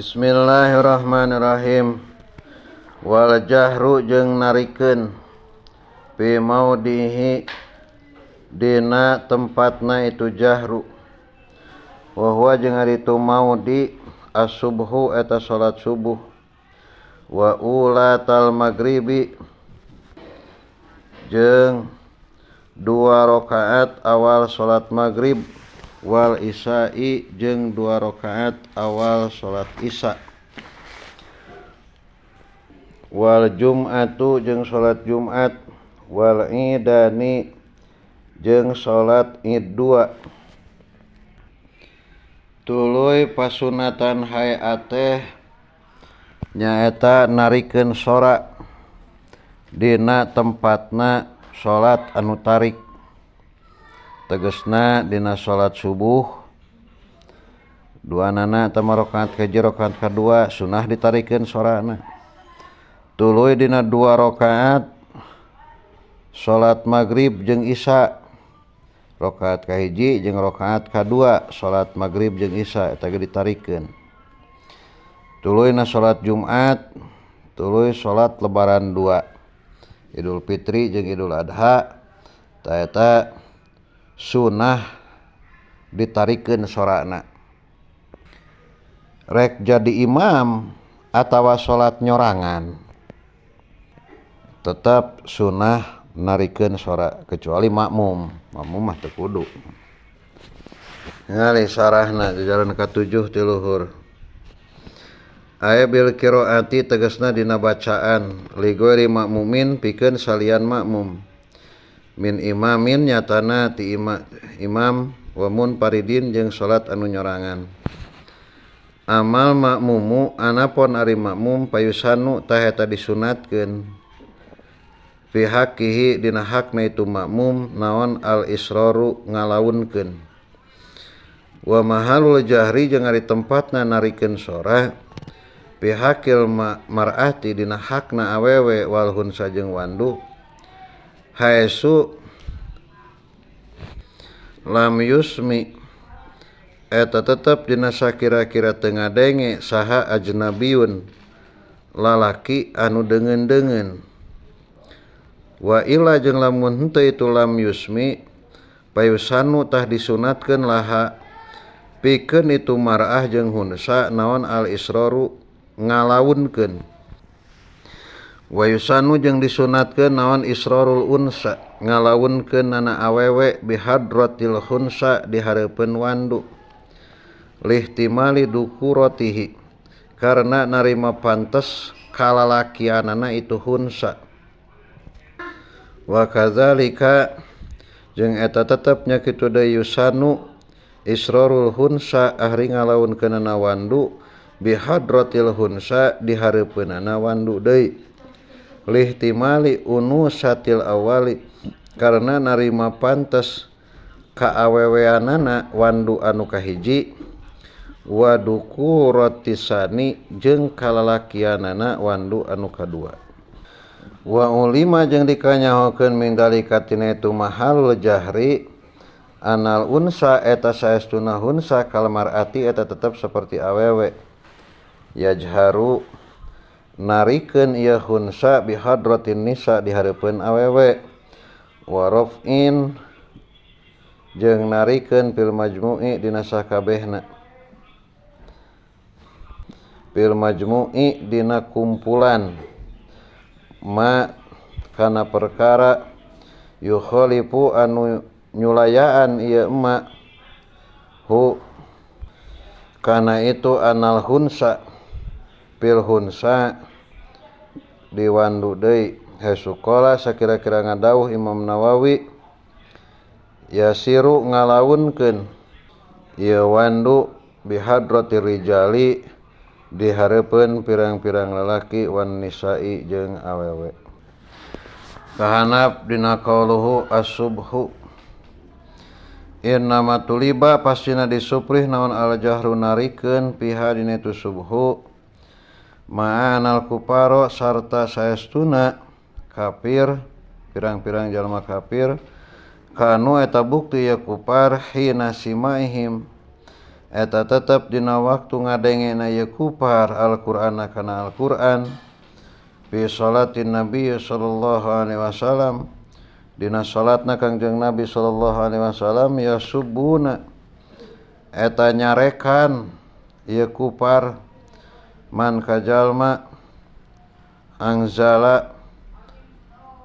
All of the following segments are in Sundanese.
Bismillahirrahmanirrahim. Wal jahru jeung narikeun fi maudihi dina tempatna itu jahru. Wa huwa jeung ari itu maudi as-subhu eta salat subuh. Wa ulatal maghribi jeung 2 rakaat awal salat maghrib. Wal isya'i jeung 2 rakaat awal salat isya. Wal jum'atu jeung salat Jumat. Wal idani jeung salat Id 2. Tuluy pasunatan hayat teh nyaeta narikeun sora dina tempatna salat anu tarik. Tegesna dina salat subuh duanana tama rakaat kahiji rakaat kadua sunah ditarikeun sorana. Tuluy dina 2 rakaat salat maghrib jeung isya, rakaat kahiji jeung rakaat kadua salat maghrib jeung isya eta ge ditarikeun. Tuluy na salat Jumat, tuluy salat lebaran 2, Idul Fitri jeung Idul Adha, ta eta sunah ditarikeun sorana. Rek jadi imam atawa salat nyorangan tetap sunah narikeun sora, kecuali makmum. Makmum mah teu kudu. Ngali sarahna jajaran ka-7 ti luhur. Aya bil qiraati tegasna dina bacaan li ghairi makmumin pikeun salian makmum. Min imamin nyatana ti imam wa munfaridin jeung salat anu nyorangan. Amal makmumu anapon ari makmum payusanu tah eta disunatkeun fi haqqihi dina hakna itu makmum naon al israru ngalaunkeun. Wa mahalul jahri jeung ari tempatna narikeun sora fi haqqil mar'ati dina hakna awewe wal hunsa jeung wandu haesu lam yusmi eta tetep dina sakira-kira teu ngadenge saha ajnabiyun lalaki anu deungeun-deungeun. Wa illa jeung lamun henteu itu lam yusmi payusanu tah disunatkeun laha pikeun itu mar'ah jeung hunsa naon al israru ngalaunkeun. Wa yusanu jeung disunatkeun naon israrul unsa ngalaunkeun nana awewe bihadratil hunsa di hareupeun wandu lihtimali dukuratihi karena narima pantes kalalakianana itu hunsa. Wa kadzalika jeung eta tetep nya kitu deui yusanu israrul hunsa ahri ngalaunkeunana wandu bihadratil hunsa di hareupeunana wandu deui lihtimali unusatil awali karena narima pantes kaaweweanana wandu anu kahiji wa dukuratisani jeung kalalakianana wandu anu kadua. Wa ulima jeung dikanyahokeun min dalika tina itu mahalul jahri anal unsa eta saestuna hunsa kalmarati eta tetep seperti awewe yajharu narikeun ieu hunsa bihadratin nisa di hareupeun awewe wa raf'in jeung narikeun fil majmu'i dina sakabehna fil majmu'i dina kumpulan ma kana perkara yukhalifu anu nyulayaan ieu ma hu kana itu anal hunsa fil hunsa diwandu deui. Hesuqala sakira-kira ngadawuh Imam Nawawi yasiru ngalaunkeun ieu wandu bihadratir rijali di hareupeun pirang-pirang lalaki wan nisa'i jeung awewe. Kahanap dina qauluhu as-subhu innama tuliba pastina disuprih naon al jahru narikeun piha dina itu subhu ma'anal kuparo sarta saestuna kafir pirang-pirang jalma kafir kanu eta bukti ya kupar hina simaihim Eta tetep dina waktu ngadengena ieu kupar Al-Qur'ana kana Al-Qur'an fi salatin Nabi sallallahu alaihi wasallam dina salatna Kangjeng Nabi sallallahu alaihi wasallam yasubuna eta nyarekan ieu kupar man kajalma angzala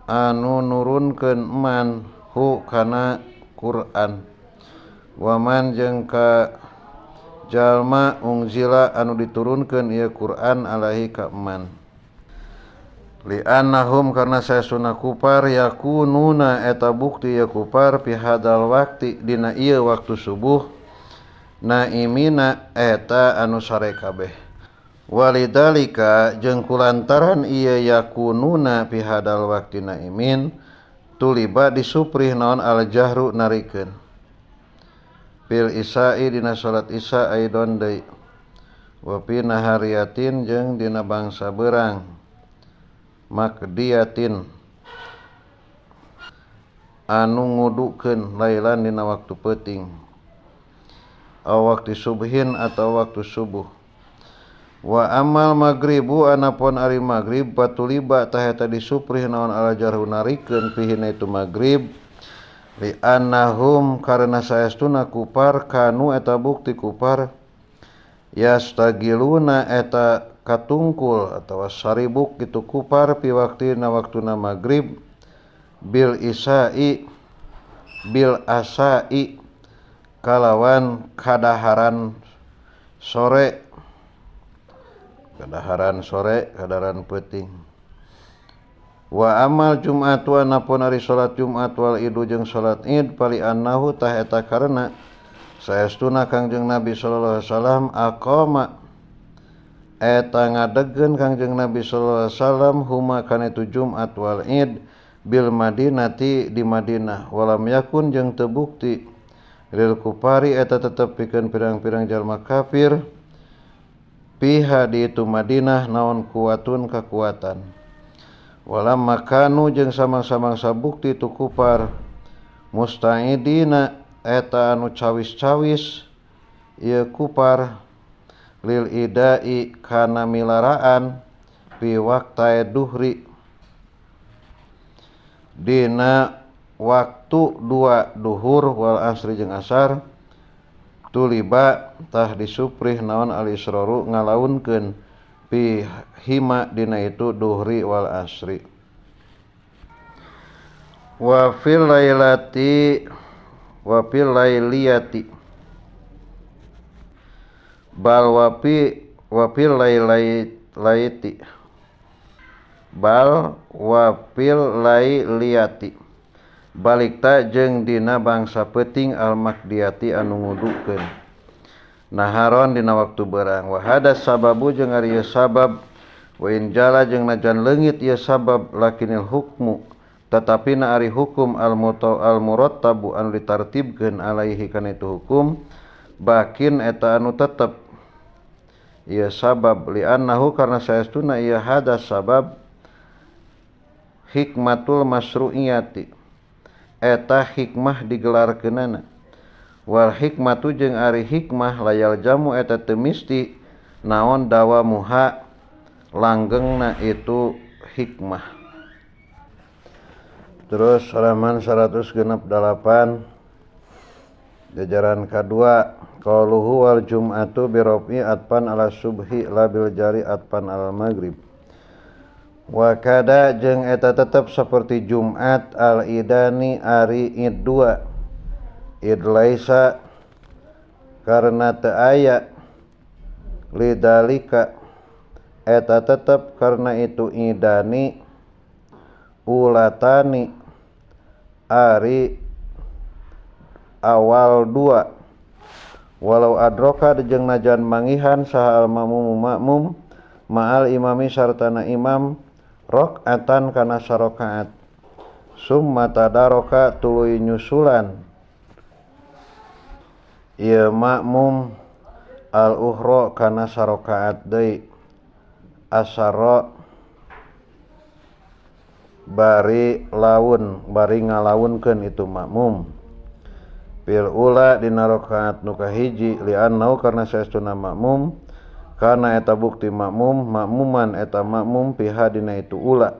anu nurunkeun man hu kana Quran waman jeung ka jalma ungzila anu diturunkeun ieu Quran alaihi ka man li annahum karna saestuna kupar yakununa eta bukti ieu kupar fi hadal waqti dina ieu waktu subuh naimina eta anu sare kabeh walidalika jeung kulantaran ieu yakununa fi hadal waqti naimin tuliba disuprih naon al jahru narikeun fil isya'i dina salat isya aidon deui wa fi nahariyatin jeung dina bangsa beurang makdiyatin anu ngudukeun lailan dina waktu peuting aw waktu subhin atau waktu subuh wa amal maghribu anapun ari maghrib patuliba tah eta disuprih naon al jarhu narikeun pihina itu maghrib li annahum karena saestuna kupar kanu eta bukti kupar yastagiluna eta katungkul atawa saribuk kitu kupar pi waktina waktuna maghrib bil isai bil asai kalawan kadaharan sore kadaharan peuting wa amal jumat wa napon ari salat jumat wal idu jeung salat id pali annahu tah eta karena saestuna Kangjeng Nabi sallallahu alaihi wasallam aqama eta ngadegkeun Kangjeng Nabi sallallahu alaihi wasallam huma kana itu jumat wal id bil madinati di Madinah walam yakun jeung teu bukti lil kupari eta tetep pikeun pirang-pirang jalma kafir piha di itu Madinah naon kuatun kakuatan walam makanu jeung samang-samangsa bukti tu kupar musta'idina eta anu cawis-cawis ieu kupar lil idai kana milaraan fi waqtai duhri dina waktu dua duhur wal asri jeung asar tuliba tah disuprih naon al israru ngalaunkeun pi hima dina itu duhri wal asri wa fil lailati wa fil lailiyati bal wa fi wa fil lailaiti bal wa fil lailiyati balikta jeung dina bangsa peuting al makdiyati anu ngudukeun naharon dina waktu berang wa hadas sababu jeung ari ieu sabab wa in jala jeung najan leungit ieu sabab lakinil hukmu tetapi na ari hukum al murattabu anu ditartibkeun alaihi kana itu hukum bakin eta anu tetep ieu sabab li annahu karna saestuna ieu hadas sabab hikmatul masru'iyati eta hikmah digelarkeunana wal hikmatu jeung ari hikmah layal jamu eta teu misti naon dawamuha langgengna itu hikmah. Terus halaman 168 jajaran kedua qauluhu wal jum'atu bi rafi atpan ala subhi la bil jari atpan ala maghrib wa kada jeung eta tetep seperti Jumat al idani ari id dua id laisa karena teu aya lidalika eta tetep karena itu idani ulatani ari awal dua walau adroka jeung najan mangihan saha al makmum makmum ma'al imami sartana imam rakaatan kana sarakaat summa tadaroka tuluy nyusulan ieu makmum al ukhra kana sarakaat deui asara bari laun bari ngalaunkeun itu makmum Fil ula dina rakaat nu kahiji li'annau karna saestuna makmum kana eta bukti makmum makmuman eta makmum piha dina itu ula.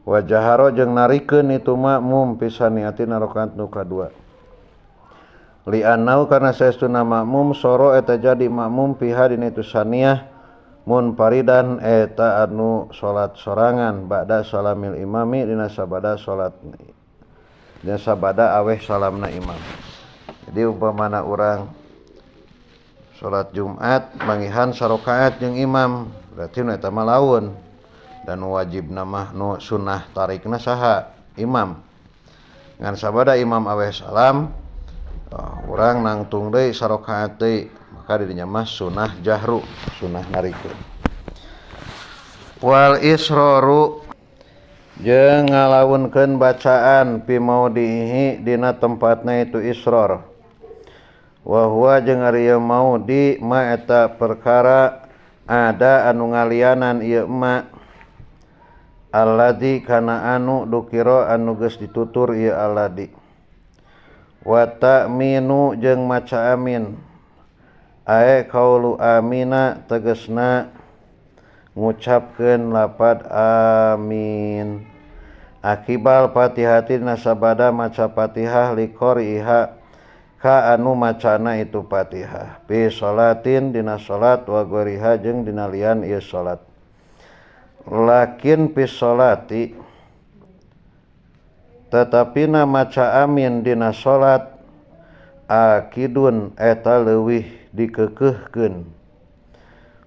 Wa jaharo jeung narikeun itu makmum pisaniatina rakaat nu kadua. Li'annau karna saestuna makmum soro eta jadi makmum piha dina itu saniah munfaridan eta anu salat sorangan ba'da salamil imami dina sabada salat dina sabada aweh salamna imam. Jadi umpamana urang salat Jumat mangihan sarakaat jeung imam berarti nu eta mah laun dan wajibna mah nu sunnah tarikna saha imam. Ngan sabada imam aweh salam urang nangtung deui sarakaat deui maka didinya mah sunah jahru sunah narikeun. Wal israru jeung ngalaunkeun bacaan fi maudihi dina tempatna itu israr. Wa huwa jeung ari ieu maudi ma eta perkara ada anu ngalianan ieu ma alladzi kana anu dukira anu geus ditutur ieu alladzi. Wa ta'minu jeung maca amin ae kaulu amina tegasna ngucapkeun lapad amin akibal fatihati nasabada maca Fatihah liqoriha ka anu macana itu Fatihah fi salatin dina salat wa goriha jeung dina lian ieu salat. Lakin fi salati tetapi na maca amin dina salat akidun eta leuwih dikekeuhkeun.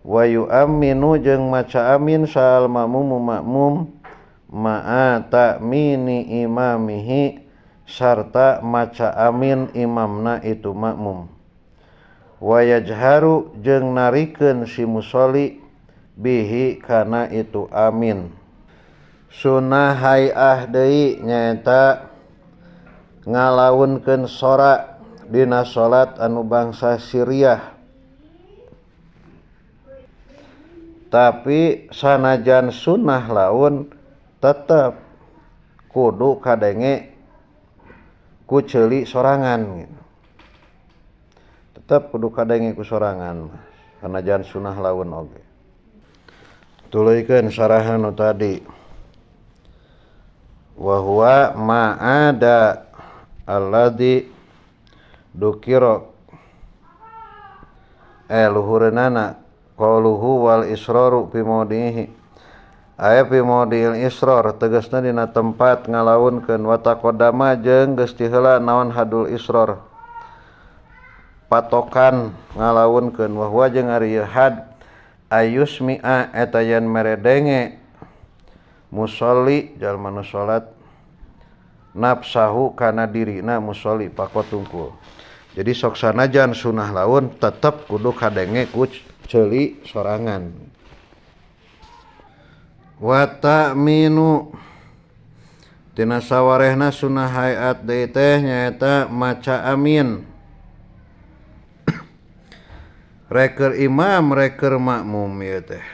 Wa yu'minu jeung maca amin sal makmum makmum ma'a ta'mini imamihi sarta maca amin imamna itu makmum. Wa yajharu jeung narikeun si musolli bihi kana itu amin. Sunah hayah deui nyaeta ngalaunkeun sora dina salat anu bangsa Siriah. Tapi sanajan sunah laun tetep kudu kadenge ku ceuli sorangan gitu. Tetep kudu kadenge ku sorangan sanajan sunah laun oge. Tuluykeun sarahan nu tadi. Wa huwa ma'ada alladzi dukira luhureunana qauluhu wal israru fi maudihi aya fi maudiil israr tegasna dina tempat ngalaunkeun wa taqaddama jeung geus diheula naon hadul israr patokan ngalaunkeun wa huwa jeung ari had ayusmi'a eta yen meredenge musolli jalma nu salat nafsahu kana dirina musolli pakotungkul. Jadi sok sanajan sunah laun tetep kudu kadenge ku ceuli sorangan. Wa ta'minu tina sawarehna sunah hayat deui teh nyaeta maca amin. Reker imam reker makmum ieu teh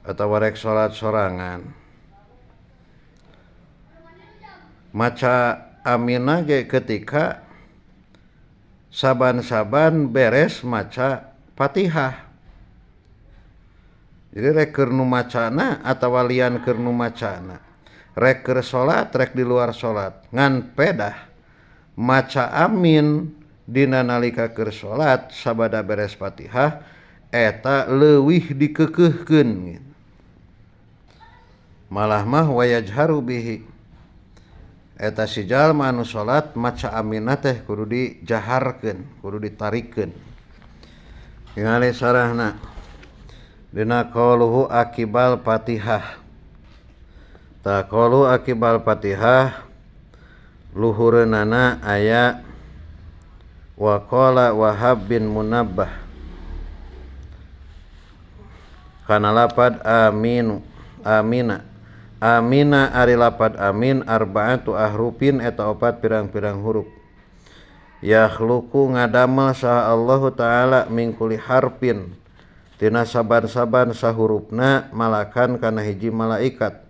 atawa rek salat sorangan. Maca aminna ge ketika saban-saban beres maca Fatihah. Jadi rek keur nu macana atawa lian keur nu macana. Rek keur salat rek di luar salat ngan pedah maca amin dina nalika keur salat sabada beres Fatihah eta leuwih dikekeuhkeun. Malah mah wayajharu bihi eta si jalma anu salat maca aminna teh kudu dijaharkeun, kudu ditarikeun. Ningali sarahna dina qauluhu akibal Fatihah. Ta qaulu akibal Fatihah luhureunana aya wa qala Wahab bin Munabbah kana lapad aminu amina amina ari lapad amin arba'atu ahrufin eta opat pirang-pirang huruf. Yakhluqu ngadamel saha Allahu ta'ala min kulli harfin tina saban-saban sahurufna malakan kana hiji malaikat.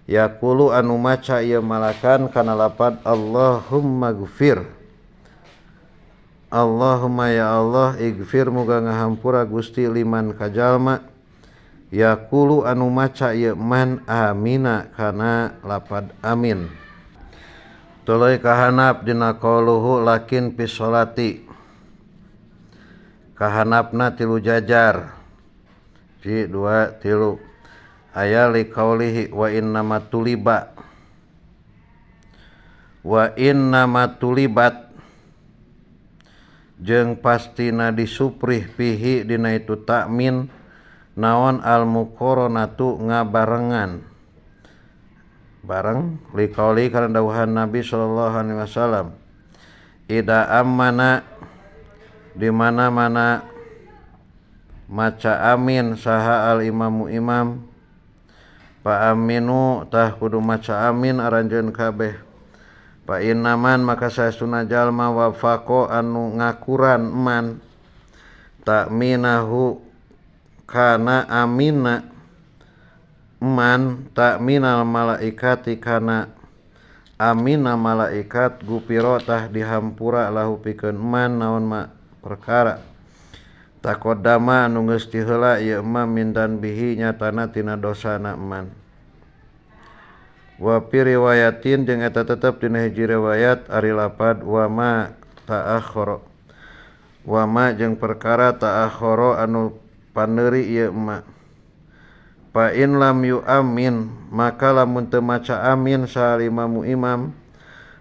Yaqulu anu maca ieu malakan kana lapad Allahumma gfir. Allahumma ya Allah igfir muga ngahampura Gusti liman kajalma yaqulu anu maca ieu man amina kana lapad amin. Tuluy kahanap dina qauluhu lakin fi sholati. Kahanapna tilu jajar. 1 2 3 aya li qaulihi wa innama tuliba. Wa innama tulibat jeung pastina disuprih pihi dina itu takmin naon al muqaranatu ngabarengan bareng li qauli kana dawuhan Nabi sallallahu alaihi wasallam ida amana di mana-mana maca amin saha al imamu imam pa aminu tah kudu maca amin aranjeun kabeh pa innaman maka saestuna jalma wafaqo anu ngakuran man takminahu kana amina man takminal malaikati kana amina malaikat gupiro tah dihampura lahu pikeun man naon ma perkara takodama anu geus tiheula ieu ma mindan bihi nyatana tina dosana man. Wa fi riwayatin jeung eta tetep dina hiji riwayat ari lapad wa ma ta'akhara wa ma jeung perkara ta'akhara anu paneuri ieu ma fa in lam yu'amin maka lamun teu maca amin salimamu imam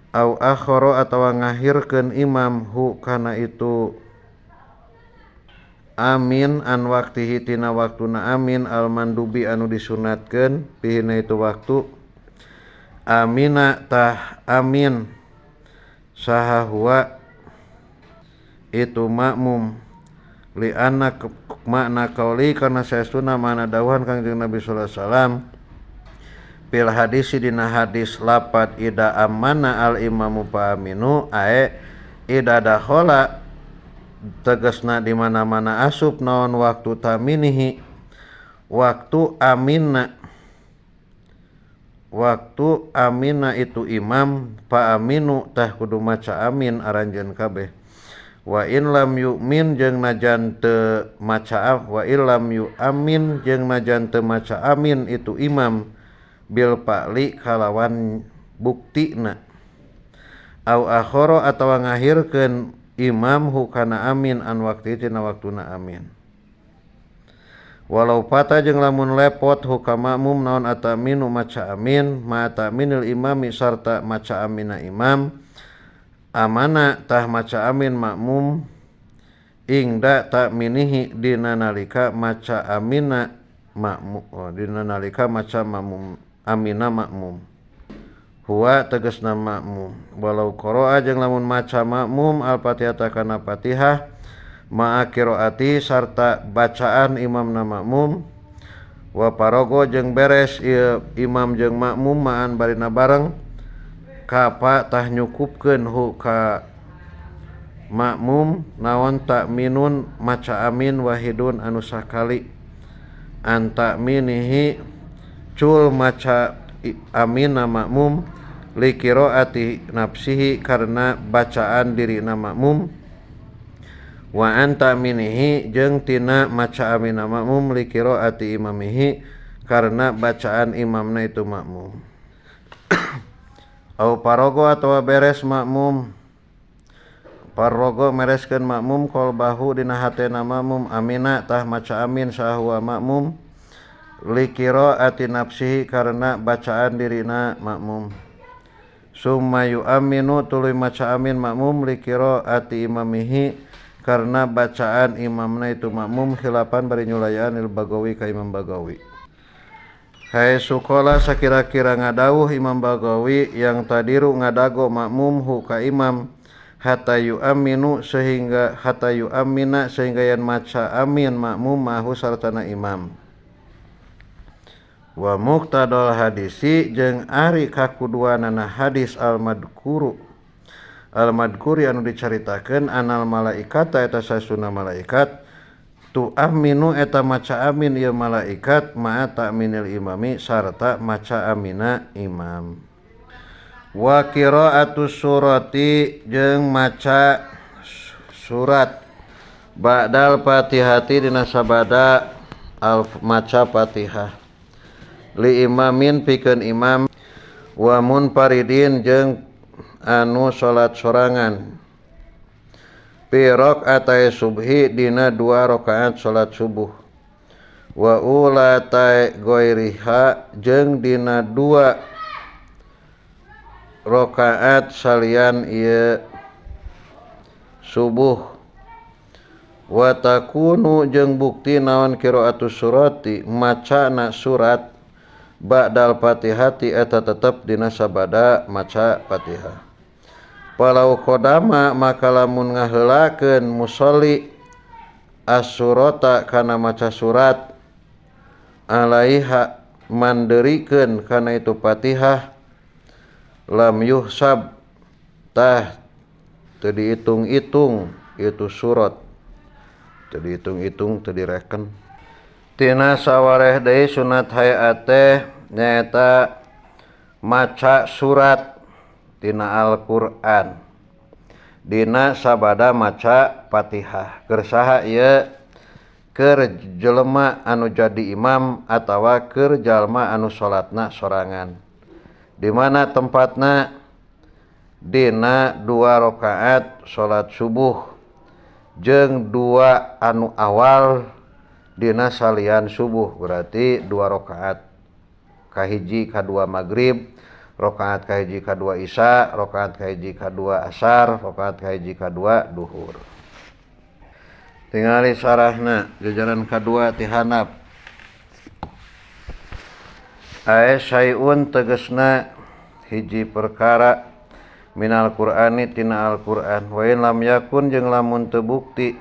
au akhara atawa ngahirkeun imam hu kana itu amin an waktihi tina waktuna amin al mandubi anu disunatkeun pihina itu waktu amina tah amin saha huwa itu makmum li anna makna qauli kana saestuna mana dawuhan Kangjeng Nabi sallallahu alaihi wasallam fil hadis dina hadis lapad ida amana al imamu fa aminu ae ida dakhala tegasna di mana-mana asup naon waktu taminihi waktu amina waktu amina itu imam fa aminu tah kudu maca amin aranjeun kabeh wa in lam yu'min jeung najan teu maca wa in lam yu'amin jeung najan teu maca amin itu imam bil fa'li kalawan buktina au akhara atawa ngahirkeun imam hukana amin an waktu tina waktuna amin walau pata jeung lamun lepot hukama makmum naon ataminu maca amin ma taminil imami sarta maca amina imam amana tah maca amin makmum ingda takminihi dina nalika maca amina makmum oh, dina nalika maca makmum amina makmum huwa tegasna makmum walau qara'a jeung lamun maca makmum al-Fatihah kana Fatihah ma'a qiraati sarta bacaan imamna makmum wa parogo jeung beres ieu imam jeung makmum ma'an barina bareng kapa tah nyukupkeun hu ka makmum naon takminun maca amin wahidun anu sakali an takminihi cul maca amina makmum li qiraati nafsihi karena bacaan dirina makmum wa anta minihi jeung tina maca amina makmum li qiraati imamihi karena bacaan imamna itu makmum au parogo atawa beres makmum parogo mereskeun makmum qalbahu dina hatena makmum amina tah maca amin sahuwa makmum li qiraati nafsihi karena bacaan dirina makmum summa yu'aminu tuluy maca amin makmum li qiraati imamihi karena bacaan imamna itu makmum khilapan bari nyulayaan il Bagawi ka Imam Bagawi. Hai sukola sakira-kira ngadawuh Imam Bagawi yang tadiru ngadago makmum hu ka imam hatta yu'aminu sehingga hatta yu'amina sehingga yan maca amin makmum mahu sartana imam. Wa muqtadal hadisi jeung ari kakuduanana hadis al-madkuru al-madkuri anu dicaritakeun anal malaikata eta sasuna malaikat Tu aminu eta maca amin ieu malaikat ma'a ta'minil imami sarta maca amina imam. Wa qira'atu surati jeung maca surat ba'dal fatihati dina sabada al maca Fatihah li imamin pikeun imam wa munfaridin jeung anu salat sorangan fi rakaatay subhi dina 2 rakaat salat subuh wa ulatai ghairiha jeung dina 2 rakaat salian ieu subuh wa takunu jeung bukti naon qiraatus surati macana surat ba'dal fatihati eta tetep dina sabada maca Fatihah. Walau qadama maka lamun ngaheulakeun musolli as-surata kana maca surat alaiha manderikeun kana itu Fatihah lam yuhsab tah teu dihitung-hitung itu surat teu dihitung-hitung teu direken. Tina sawareh deui sunat hayat teh nyaeta maca surat tina Al-Qur'an dina sabada maca Fatihah. Keur saha ieu? Keur jelema anu jadi imam atawa keur jalma anu salatna sorangan. Di mana tempatna? Dina 2 rakaat salat subuh jeung 2 anu awal dina salian subuh, berarti 2 rakaat kahiji kadua magrib, rakaat kahiji kadua isya, rakaat kahiji kadua asar, rakaat kahiji kadua duhur. Tingali sarahna jajaran kadua ti handap. Ae syai'un tegesna hiji perkara minal Qur'ani tina Al-Qur'an wa in lam yakun jeung lamun teu bukti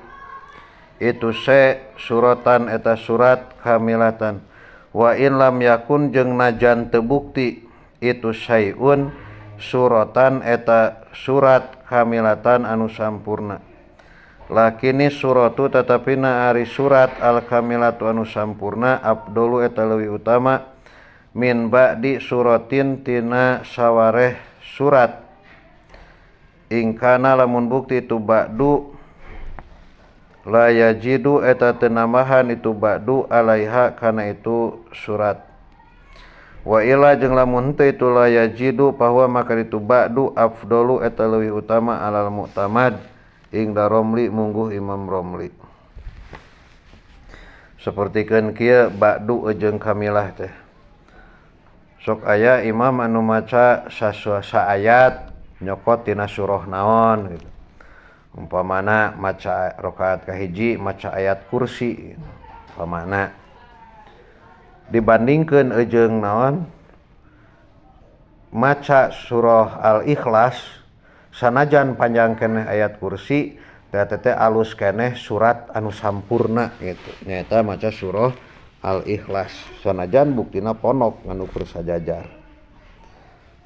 itu se suratan eta surat kamilatan wa in lam yakun jeung najan teu bukti itu syai'un suratan eta surat kamilatan anu sampurna lakini suratu tetapina ari surat al kamilatu anu sampurna abdulu eta leuwih utama min ba'di suratin tina sawareh surat ingkana lamun bukti itu ba'du la yajidu eta tenambahan itu ba'du alaiha kana itu surat wa ila jeung lamun henteu itu la yajidu bahwa maka itu ba'du afdalu eta leuwih utama alal mu'tamad ing daromli mungguh Imam Romli. Sapertikeun kieu ba'du jeung kamilah teh sok aya imam anu maca saayat nyokot tina surah naon gitu. Umpamana maca rakaat kahiji maca ayat kursi gitu. Umpamana dibandingkeun jeung naon maca surah Al-Ikhlas sanajan panjang keneh ayat kursi teh teh alus keneh surat anu sampurna gitu. Nyaeta maca surah Al-Ikhlas sanajan buktina ponok ngan ukur sajajar.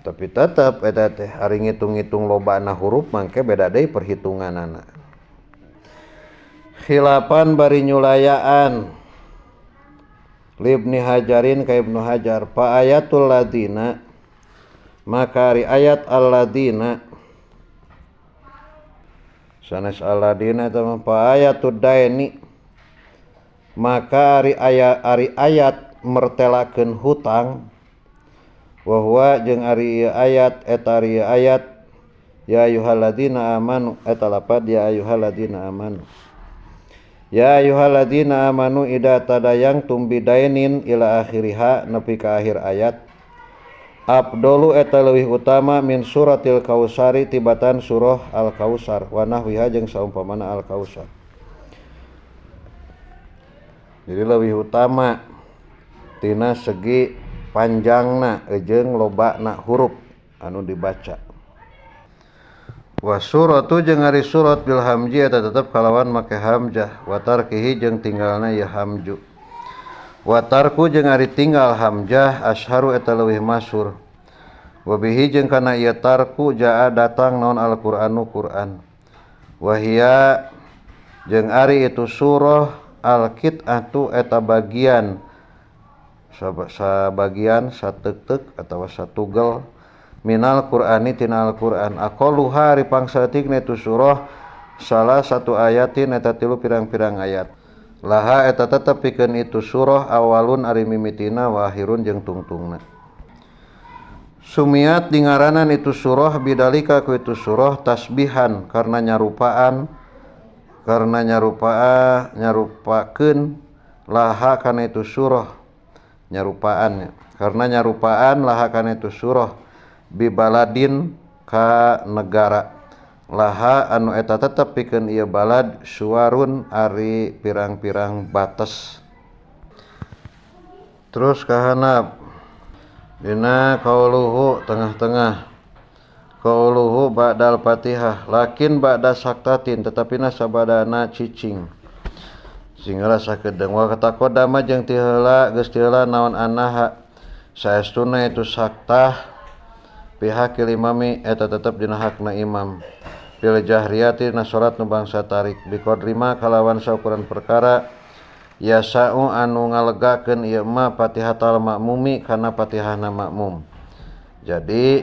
Tapi tetep eta teh ari ngitung-ngitung lobana huruf mangke beda deui perhitunganana. Khilafan bari nyulayaan Libni Hajarin ka Ibnu Hajar fa ayatul ladina maka ari ayat alladina sanes alladina eta mah fa ayatud daini maka ari ayat mertelakeun hutang wa huwa jeung ari ayat eta ari ayat ya ayyuhalladzina amanu eta lapad ya ayyuhalladzina amanu ya ayyuhalladzina amanu idza tadayangtum bidainin ila akhiriha nepi ka akhir ayat abdolu eta leuwih utama min suratil kausari tibatan surah al kausar wa nahwiha jeung saumpamana al kausar. Jadi leuwih utama tina segi panjangna jeung lobana huruf anu dibaca. Wa suratu jeung ari surat bil hamji eta tetep kalawan make hamzah wa tarkihi jeung tinggalna ieu hamju. Wa tarku jeung ari tinggal hamzah asharu eta leuwih masyhur. Wa bihi jeung kana ieu tarku jaa datang naon Al-Qur'anu Qur'an. Wa hiya jeung ari itu surah Al-qit'atu eta bagian sabagian sateuk-teuk atawa satugel minal Qur'ani tina Al-Qur'an aqalluha ari pangsaeutikna itu surah salah satu ayatin eta tilu pirang-pirang ayat laha eta tetep pikeun itu surah awalun ari mimitina wa akhirun jeung tungtungna. Sumiat dingaranan itu surah bidalika ku itu surah tasbihan karena nyarupaan karena nyarupakeun laha kana itu surah nyarupaannya karena nyarupaan laha kana itu surah bibaladin ka negara laha anu eta tetep pikeun ieu balad suwarun ari pirang-pirang batas. Terus kahanap dina qauluhu tengah-tengah qauluhu ba'dal Fatihah lakin ba'da saktatin tetapi na sabadana cicing singala sakedeung wa taqaddama jeung ti heula geus ti heula naon anaha saestuna itu saktah pihak imami eta tetep dina hakna imam fil jahriyati na salat nu bangsa tarik biqadrima kalawan saukuran perkara yasa'u anu ngalegakeun ieu ma Fatihatal makmumi kana Fatihahna makmum. Jadi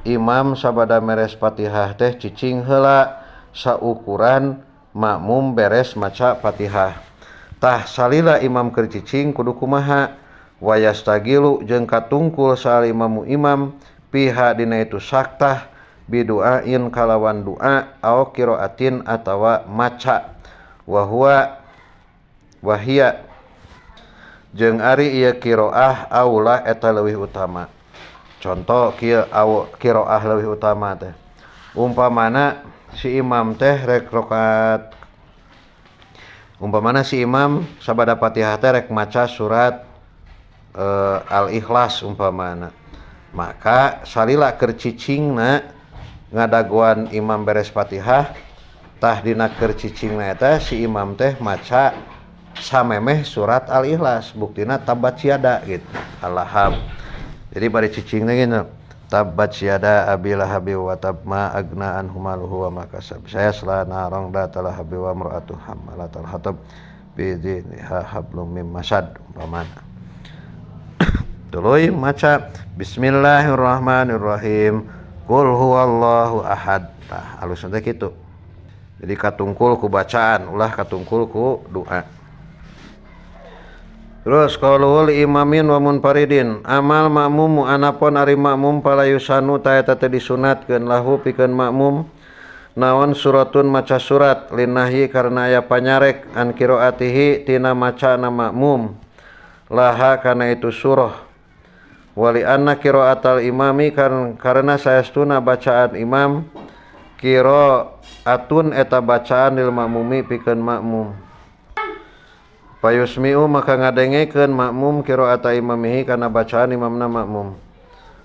imam sabada meres Fatihah teh cicing heula saukuran makmum beres maca Fatihah. Tah salila imam keur cicing kudu kumaha wayastagilu jeung katungkul sal imamu imam piha dina itu saktah biduain kalawan doa au qiraatin atawa maca wa huwa wahia jeung ari ieu qiraah aula eta leuwih utama. Contoh kieu au qiraah leuwih utama teh umpamana si imam teh rek rakaat umpamana si imam sabada Fatihah teh rek maca surat Al-Ikhlas umpamana, maka salila keur cicingna ngadagoan imam beres Fatihah tah dina keur cicingna eta si imam teh maca samemeh surat Al-Ikhlas buktina tabat siada gitu alahab. Jadi bari cicingna gini tabat siada abi lahabi wa tab ma agna anhu maluhu wa ma kasab sayasla narang data lahabi wa imra'atuhu hammalatal hatab bi diniha hablum mim masad umpamana. Tuluy maca bismillahirrahmanirrahim qul huwallahu ahad. Tah alus teh kitu. Jadi katungkul ku bacaan ulah katungkul ku doa. Terus qaulul imamin wa munfaridin amal makmum anapun ari makmum pala yusanu ta eta teh disunatkeun lahu pikeun makmum naon suratun maca surat linahi karena aya panyarek an qiraatihi tina macana makmum laha kana itu surah wali anna qiraatal imami karena saestuna bacaan imam qiraatun eta bacaan lil makmumi pikeun makmum. Payusmi'u maka ngadengekeun makmum qira'ata imamihi kana bacaan imamna makmum.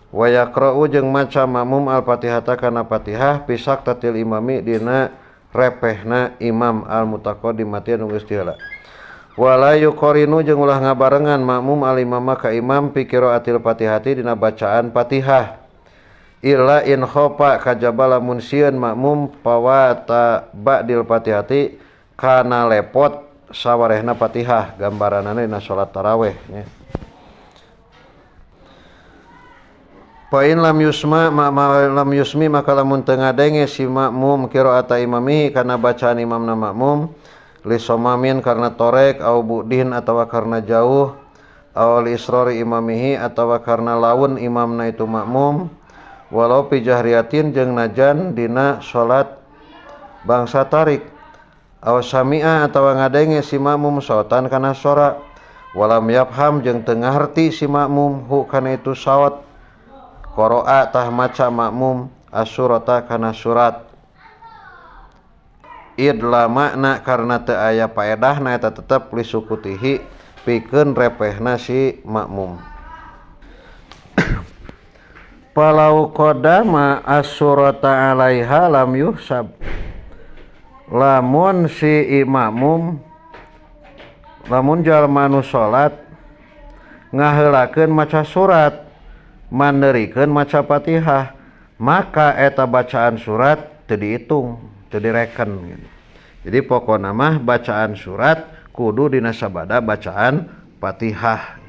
Wa yaqra'u jeung maca makmum al-Fatihata kana Fatihah pisak tatil imami dina repehna imam al-mutaqaddimati anu geus diheula. Wala yuqarinu jeung ulah ngabarengan makmum al-imama ka imam fi qira'atil Fatihati dina bacaan Fatihah. Illa in khofa kajaba lamun sieun makmum pawata ba'dil Fatihati kana lepot sawarehna Fatihah gambaranana dina salat tarawih nya. Fa in lam yusma lam yusmi maka lamun teu ngadenge si makmum qira'ata imami kana bacaan imamna makmum li somamin karena torek au budin atawa karena jauh au li israri imamihi atawa karena laun imamna itu makmum walau pi jahriyatin jeung najan dina salat bangsa tarik aw sami'a atawa ngadenge si makmum sautan kana sora walam yafham jeung teu ngarti si makmum hu kana itu saot qara'a tah maca makmum as-surata kana surat id la makna karena teu aya paedahna eta tetep li sukutihi pikeun repehna si makmum. Falau qadama as-surata 'alaiha lam yuhsab lamun si imamum lamun jalma nu salat ngaheulakeun maca surat manderikeun maca Fatihah maka eta bacaan surat teu diitung teu direken gitu. Jadi pokona mah bacaan surat Kudu dina sabada bacaan Fatihah.